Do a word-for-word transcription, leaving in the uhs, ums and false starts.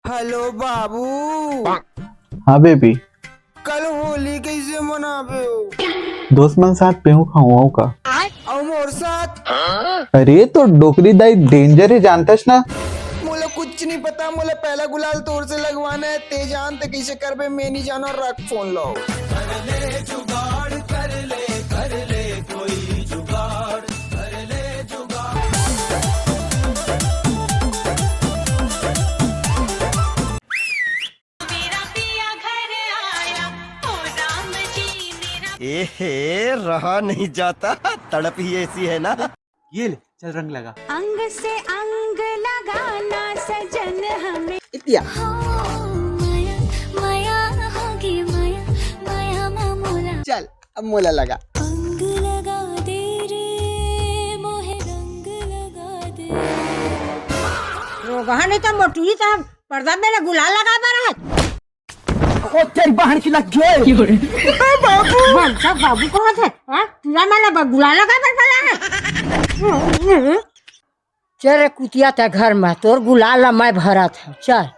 Hello बाबू। हाँ baby. कल होली कैसे मनाबे हो? दोस्त मन साथ पेहू खाऊं का? अउ मोर साथ? अरे तो डोकरी दाई डेंजर है, जानतस ना? मोला कुछ नहीं पता, मोला पहला गुलाल तोर से लगवाना है। ते जानते कैसे करबे, मैं नहीं जानो। रख फोन लो। ए हे, रहा नहीं जाता, तड़प ही ऐसी है ना। ये ले, चल रंग लगा। अंग से अंग लगाना सजन हमें। इतिया। मया मया होगी मया मया मामूला। चल, अब मोला लगा। अंग लगा दे रे मोहे रंग लगा दे। रोगहा नहीं तो मोटुरी तो हम पर्दा में ले गुलाल लगा बर है। ओ तेरी बहन की लग गई। बाबू, सब बाबू कहाँ थे? हाँ, पूरा माला ब-, गुलाल लगा बर पड़ा है। चल रे कुतिया ते घर में, तोर गुलाल ला मैं भरत है। चल।